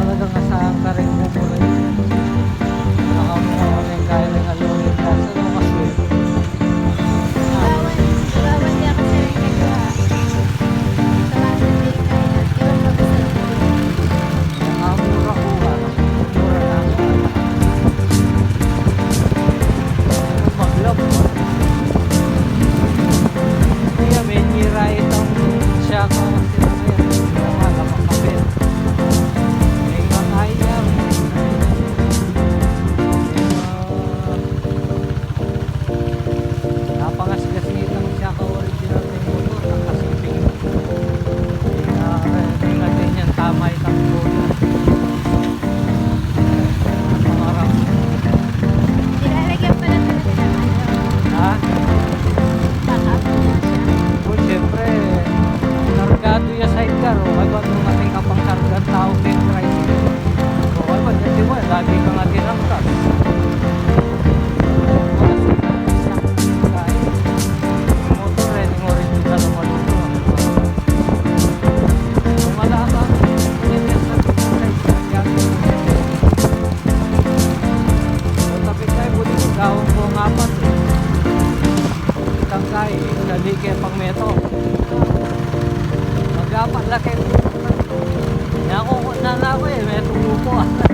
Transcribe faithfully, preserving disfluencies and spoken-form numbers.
Talagang asahan ka rin mo po rin. Wala ka mo kami kaya ng aluhin ka sa lumas eh. Bawal, bawal niya kasi rin nagawa. Sa bata din kaya, pero pag sa Ang mura ko, ah. Mura na ako, ah. Ang maglab, ah. Kaya may nira itong siya ko, sila ko yan. Yung mga kapakapit. May mga kaya. Napangasgas nitang siya ka original na yung motor, nakasiping. Kaya, eh, tingnan din yan, tama yung takbo niya. Pangarap. Nilalagyan pala talaga ng ano, ha? Backup na siya. O, siyempre, kargado yung sidecar, o, ay ba, nung ating kapangkarga tao, may price. O, ay ba, di ba, lagi ka nga tinangkap. Motor, eh, yung original naman ito. Kung wala ka, yun yung sa yan. Kung tapit tayo, buti ko gawin ko ng apat, eh. Itang kay, dali kaya pang meto. Mag-apat laki. Nakuha na na ako, eh, meto po.